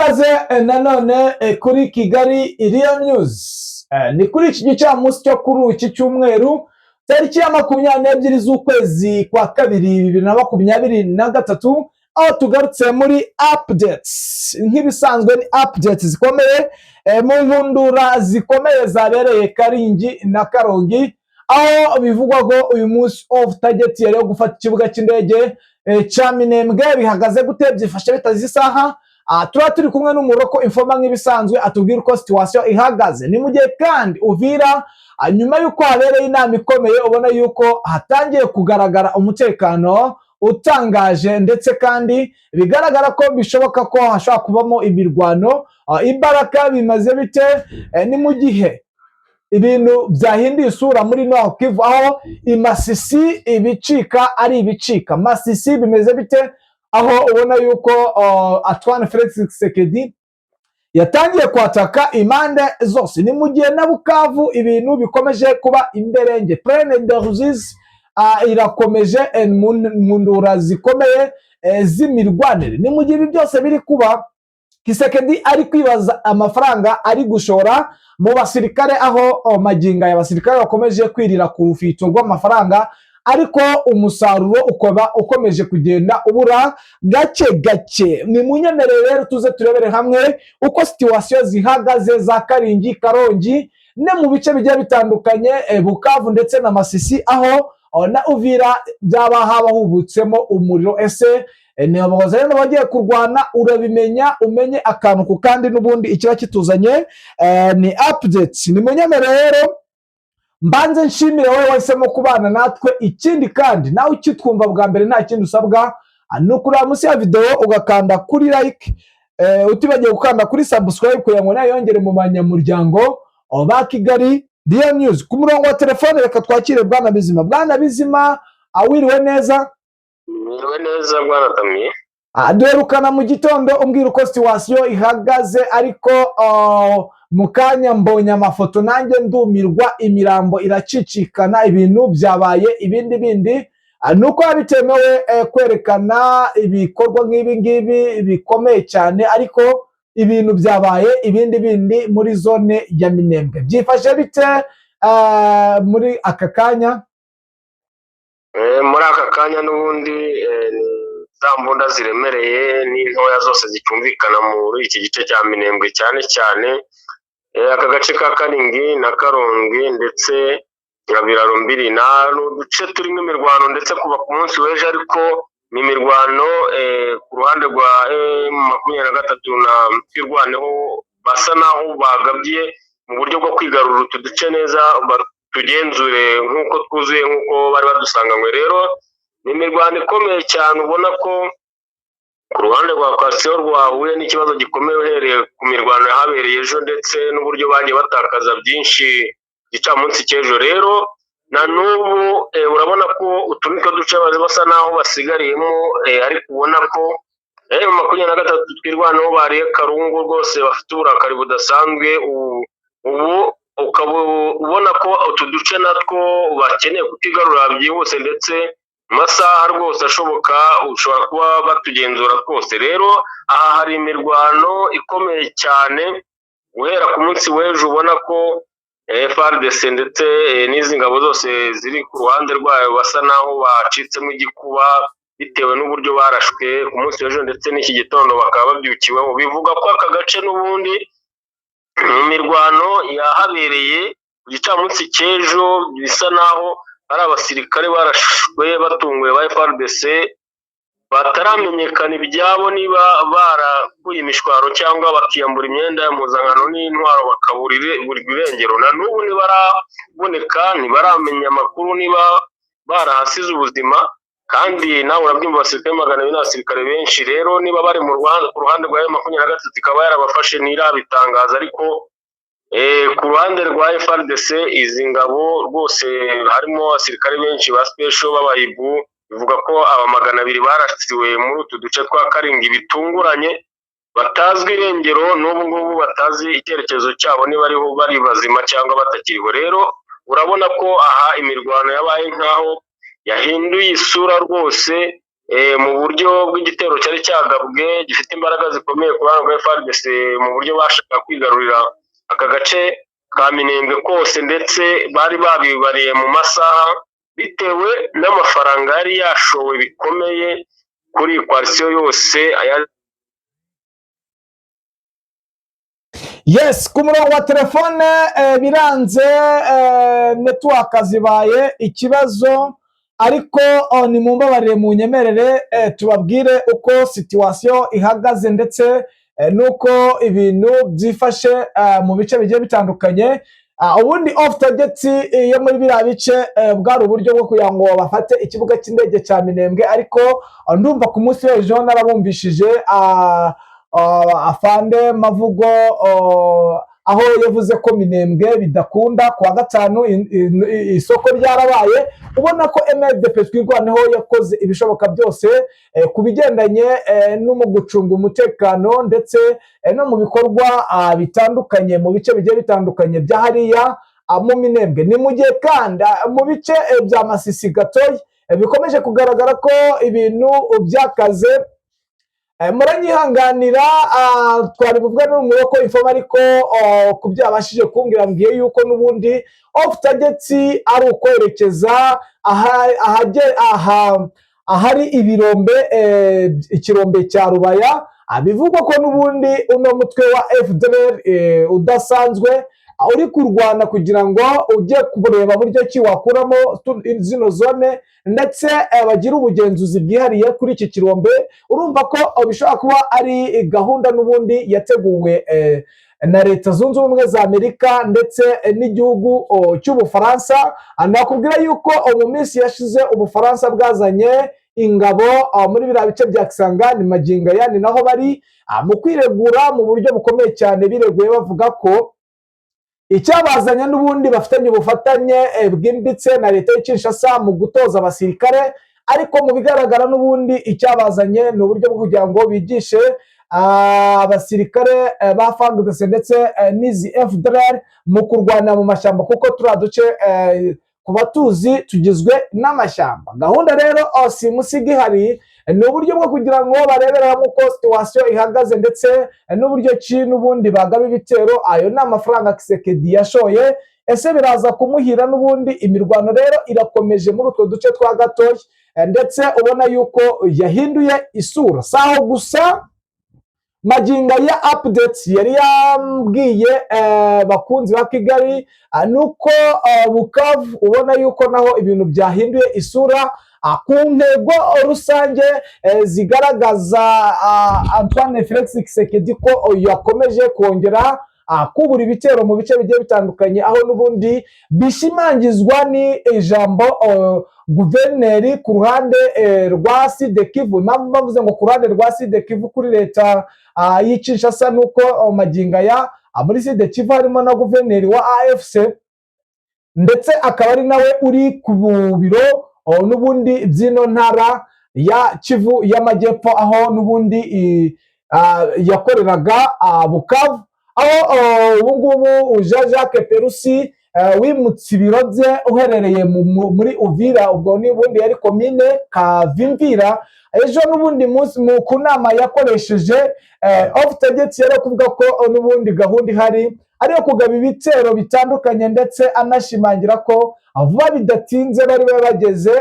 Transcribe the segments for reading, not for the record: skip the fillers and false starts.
Ikaze nanone kuri Kigali Real News. Ni kuri iki gicamunsi cyo kuri iki cyumweru, tariki ya 22 z'ukwezi kwa kabiri 2023, aho tugarutse muri updates. Nk'ibisanzwe ni updates zikomeye mu nkundura zikomeye zabereye Karingi na Karongi, aho bivugwa ko uyu munsi off target yari yo gufata ikibuga cy'indege cya Minembwe. Bihagaze gute? Byifashe bitazi isaha? Tuba turi kumwe n'umuroko informer nk'ibisanzwe, atubwira uko situation ihagaze. Ni mu gihe kandi Uvira, nyuma y'uko habereye inama ikomeye, ubona yuko hatangiye kugaragara umutekano utangaje, ndetse kandi bigaragara ko bishoboka ko hashobora kubamo imirwano. Imbaraga bimaze bite? Ni mu gihe ibintu byahinduye isura muri Nord Kivu, aho imasisi ibicika ari ibicika. Masisi bimeze bite? Aho ubona yuko Antoine Felix Tshisekedi yatangiye kwataka impande zose. Ni mu gihe na Bukavu ibintu bikomeje kuba imberenge. Plaine de Ruzizi irakomeje mu ndura zikomeye z'imirwanire. Ni mu gihe ibi byose biri kuba, Tshisekedi ari kwibaza amafaranga ari gushora mu basirikare, aho magingo aya abasirikare bakomeje kwirira ku rufito rw'amafaranga, ariko umusaruro ukaba ukomeje kugenda ubura gake gake. Ni munyemerere rero tuze turebere hamwe uko situation zihagaze za Karingi, Karongi no mu bice bigiye bitandukanye, Bukavu ndetse na Masisi, aho na Uvira byaba haba hubutsemo umuriro. Ese ni abahoze rero bagiye kurwana? Urabimenya umenye akantu ku kandi. N'ubundi ikiba kituzanye ni updates. Ni munyemerere rero mbanze nshimire wowe wahisemo kubana natwe. Ikindi kandi, nawe ukitwumva bwa mbere, nta kindi usabwa, ni ukureba munsi ya videwo ugakanda kuri like, utibagiwe gukanda kuri subscribe kugira ngo nawe yongere mu banyamuryango ba Kigali Real News. Ku murongo wa telefone reka twakire Bwana Bizima. Bwana Bizima, awiriwe neza? Mwiriwe neza, Bwana Damiye. Duherukana mu gitondo umbwira uko situation ihagaze, ariko mu kanya mbonye amafoto nanjye ndumirwa. Imirambo iracicikana, ibintu byabaye ibindi bindi. Ni uko biba bitemewe kwerekana ibikorwa nk'ibi ngibi bikomeye cyane, ariko ibintu byabaye ibindi bindi muri zone ya Minembwe. Byifashe bite muri aka kanya? Muri aka kanya n'ubundi ni za mbunda ziremereye n'intoya zose zicyumvikana muri iki gice cya Minembwe, cyane cyane aka gace ka Karingi na Karongi ndetse na Biraro Mbiri. Ni uduce turimo imirwano ndetse kuva ku munsi w'ejo, ariko ni imirwano ku ruhande rwa M23 na Twirwaneho, basa naho bagabye mu buryo bwo kwigarurira utu duce neza, tugenzure nk'uko twuzuye, nk'uko bari badusanganywe. Rero ni imirwano ikomeye cyane, ubona ko ku ruhande rwa coalition rwahuye n'ikibazo gikomeye uhereye ku mirwano yahabereye ejo, ndetse n'uburyo bagiye batakaza byinshi gicamunsi cy'ejo. Rero na n'ubu urabona ko utu nitwo duce basa naho basigariyemo, ariko ubona ko M23 Twirwaneho bariye karungu rwose, bafite uburakari budasanzwe. Ubu ukaba ubona ko utu duce natwo bakeneye kutigarurira byihuse, ndetse mu masaha rwose ashoboka ushobora kuba batugenzura twose. Rero aha hari imirwano ikomeye cyane guhera ku munsi w'ejo, ubona ko FARDC ndetse n'izi ngabo zose ziri ku ruhande rwayo basa naho bacitsemo igikuba bitewe n'uburyo barashwe ku munsi w'ejo, ndetse n'iki gitondo bakaba babyukiweho. Bivuga ko aka gace n'ubundi mu mirwano yahabereye ku gicamunsi cy'ejo, bisa naho ari abasirikare barashwe batunguwe ba FARDC bataramenyekana ibyabo, niba barakuye imishwaro cyangwa bakiyambura imyenda y'impuzankano n'intwaro bakabura irengero. Na n'ubu ntibaraboneka, ntibaramenya amakuru niba barahasize ubuzima. Kandi nawe urabyumva, abasirikare 200 ni abasirikare benshi. Rero niba bari mu ruhande ku ruhande rwa M23 ikaba yarabafashe, ntirabitangaza, ariko ku ruhande rwa FARDC izi ngabo rwose harimo abasirikare benshi ba special b'abahibu. Bivuga ko aba 200 barasiwe muri utu duce twa Karingi bitunguranye, batazwi irengero n'ubu ngubu, batazi icyerekezo cyabo, niba ariho bari bazima cyangwa batakiriho. Rero urabona ko aha imirwano yabaye nkaho yahinduye isura rwose. Mu buryo bw'igitero cyari cyagabwe gifite imbaraga zikomeye ku ruhande rwa FARDC, mu buryo bashaka kwigarurira aka gace ka Minembwe kose, ndetse bari babibariye mu masaha bitewe n'amafaranga yari yashowe bikomeye kuri iyi coalition yose aya. Yes, ku murongo wa telefone biranze, network zibaye ikibazo, ariko nimumbabarire munyemerere tubabwire uko situation ihagaze ndetse n'uko ibintu byifashe mu bice bigiye bitandukanye. Ubundi off target yo muri biriya bice bwari uburyo bwo kugira ngo bafate ikibuga cy'indege cya Minembwe, ariko ndumva ku munsi w'ejo narabumvishije afande Mavugo, aho yavuze ko Minembwe bidakunda. Ku wa gatanu isoko ryarabaye, ubona ko MRDP Twirwaneho yakoze ibishoboka byose ku bigendanye no mu gucunga umutekano ndetse no mu bikorwa bitandukanye mu bice bigiye bitandukanye bya hariya mu Minembwe. Ni mu gihe kandi mu bice bya Masisi gatoya bikomeje kugaragara ko ibintu byakaze. Muranyihanganira, twari buvuge n'umuroko informa, ariko ku byo yabashije kumbwira, mbwiye yuko n'ubundi off target ari ukwerekeza aha ahari ibirombe, ikirombe cya Rubaya. Bivugwa ko n'ubundi uno mutwe wa FDLR udasanzwe uri kurwana kugira ngo ujye kureba buryo ki wakuramo zino zone, ndetse bagire ubugenzuzi bwihariye kuri iki kirombe. Urumva ko bishobora kuba ari gahunda n'ubundi yateguwe na Leta Zunze Ubumwe za Amerika ndetse n'igihugu cy'Ubufaransa. Nakubwira yuko mu minsi yashize Ubufaransa bwazanye ingabo muri biriya bice bya Kisangani. Magingo aya ni naho bari mu kwiregura mu buryo bukomeye cyane. Bireguye bavuga ko icyabazanye n'ubundi bafitanye ubufatanye bwimbitse na leta y'i Kinshasa mu gutoza abasirikare, ariko mu bigaragara n'ubundi icyabazanye ni uburyo bwo kugira ngo bigishe abasirikare ba FARDC ndetse n'izi FDLR mu kurwana mu mashyamba, kuko turiya duce ku batuzi tugizwe n'amashyamba. Gahunda rero simusiga ihari ni uburyo bwo kugira ngo barebere hamwe uko situation ihagaze ndetse n'uburyo ki n'ubundi bagaba ibitero. Ayo ni amafaranga Tshisekedi yashoye, ese biraza kumuhira? N'ubundi imirwano rero irakomeje muri utwo duce twa gatoya, ndetse ubona yuko yahinduye isura. Si aho gusa, magingo ya updates yari yambwiye, bakunzi ba Kigali, nuko Bukavu ubona yuko naho ibintu byahinduye isura ku ntego rusange zigaragaza Antoine Felix Tshisekedi ko yakomeje kongera kubura ibitero mu bice bigiye bitandukanye, aho n'ubundi bishimangizwa ni ijambo guverineri ku ruhande rwa Sud Kivu. Impamvu bavuze ngo ku ruhande rwa Sud Kivu kuri leta y'i Kinshasa, nuko magingo aya muri Sud Kivu harimo na guverineri wa AFC, ndetse akaba ari nawe uri ku biro n'ubundi by'ino ntara ya Kivu y'Amajyepfo, aho n'ubundi yakoreraga Bukavu, aho ubu ngubu Jean Jacques Perusi wimutse ibiro bye uherereye muri Uvira, ubwo n'ubundi yari komine Kavimvira. Ejo n'ubundi munsi ku nama yakoresheje off target yari kuvuga ko n'ubundi gahunda ihari ariyo kugaba ibitero bitandukanye, ndetse anashimangira ko vuba bidatinze bari bageze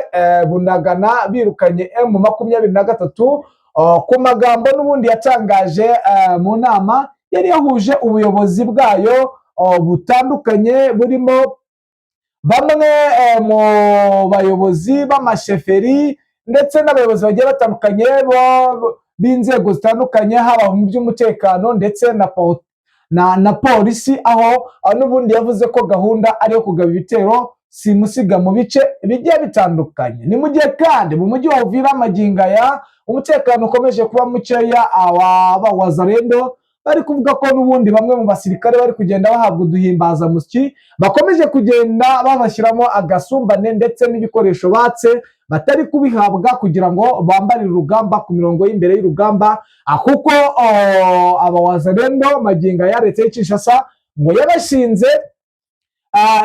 Bunagana birukanye M23, ku magambo n'ubundi yatangaje mu nama yari yahuje ubuyobozi bwayo butandukanye, burimo bamwe mu bayobozi b'amasheferi ndetse n'abayobozi bagiye batandukanye b'inzego zitandukanye, haba mu by'umutekano ndetse na polisi, aho n'ubundi yavuze ko gahunda ari iyo kugaba ibitero simusiga mu bice bigiye bitandukanye. Ni mu gihe kandi mu mujyi wa Uvira magingo aya umutekano ukomeje kuba mukeya. Aba Wazalendo bari kuvuga ko n'ubundi bamwe mu basirikare bari kugenda bahabwa uduhimbazamusyi, bakomeje kugenda babashyiramo agasumbane, ndetse n'ibikoresho batse batari kubihabwa kugira ngo bambarire urugamba ku mirongo y'imbere y'urugamba, kuko aba Wazalendo magingo aya leta y'i Kinshasa ngo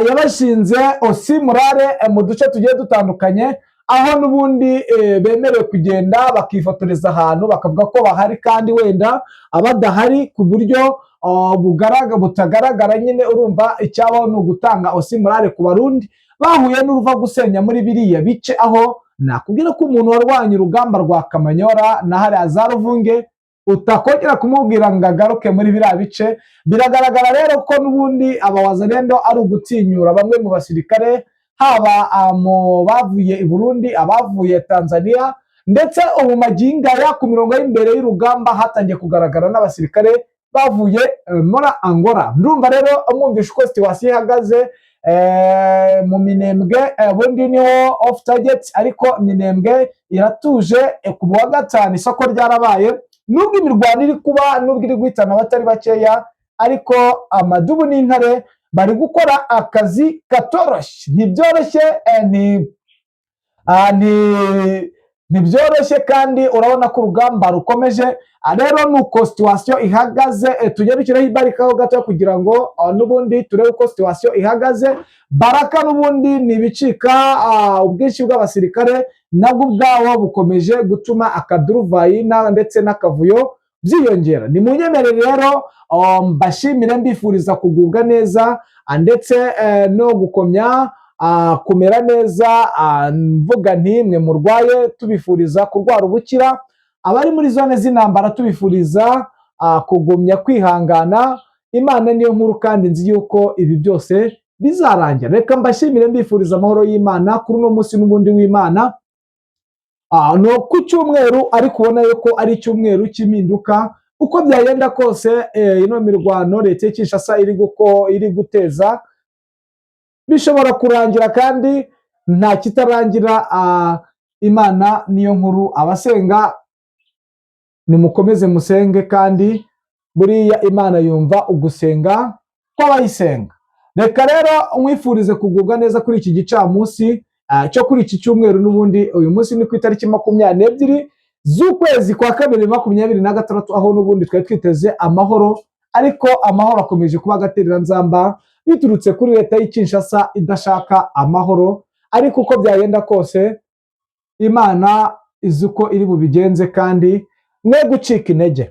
yabashinze osi murare mu duce tugiye dutandukanye. Aho n'ubundi bemerewe kugenda bakifotoreza ahantu, bakavuga ko bahari kandi wenda abadahari ku buryo butagaragara nyine. Urumva icyabaho ni ugutanga aussi morale ku Barundi bahuye n'uruva gusenya muri biriya bice, aho nakubwira ko umuntu warwanye urugamba rwa Kamanyora na hariya za Ruvunge utakongera kumubwira ngo agaruke muri biriya bice. Biragaragara rero ko n'ubundi aba Wazalendo ari ugutinyura bamwe mu basirikare, haba mu bavuye i Burundi, abavuye Tanzania, ndetse ubu magingo aya ku mirongo y'imbere y'urugamba hatangiye kugaragara n'abasirikare bavuye muri Angola. Ndumva rero mwumvisha uko situation ihagaze mu Minembwe. Ubundi niho off target, ariko Minembwe iratuje. Ku wa gatanu isoko ryarabaye, nubwo imirwano iri kuba, nubwo iri guhitana abatari bakeya, ariko amadubu n'intare bari gukora akazi katoroshye. Ntibyoroshye, ntibyoroshye kandi urabona ko urugamba rukomeje. Rero ni uko situation ihagaze. Tujye dushyiraho ibarikaho gato kugira ngo n'ubundi turebe uko situation ihagaze. Baraka n'ubundi ni ibicika. Ubwinshi bw'abasirikare nabwo ubwabo bukomeje gutuma akaduruvayi ndetse n'akavuyo byiyongera. Ni munyemerere rero mbashimire, mbifuriza kugubwa neza ndetse no gukomya kumera neza. Mvuga nti mwe murwaye tubifuriza kurwara ubukira, abari muri zone z'intambara tubifuriza kugumya kwihangana. Imana niyo nkuru kandi nzi yuko ibi byose bizarangira. Reka mbashimire, mbifuriza amahoro y'Imana kuri uno munsi n'ubundi w'Imana. No ku cyumweru, ariko ubona yuko ari icyumweru cy'impinduka. Uko byagenda kose, ino mirwano leta ya Kinshasa iri guteza bishobora kurangira, kandi nta kitarangira. Imana niyo nkuru. Abasenga nimukomeze musenge, kandi buriya Imana yumva ugusenga kw'abayisenga. Reka rero mwifurize kugubwa neza kuri iki gicamunsi cyo kuri iki cyumweru. N'ubundi uyu munsi ni ku itariki 22 z'ukwezi kwa kabiri 2026, aho n'ubundi twari twiteze amahoro, ariko amahoro akomeje kuba agatereranzamba biturutse kuri leta y'i Kinshasa idashaka amahoro. Ariko uko byagenda kose, Imana izi uko iri bubigenze, kandi mwe gucika intege.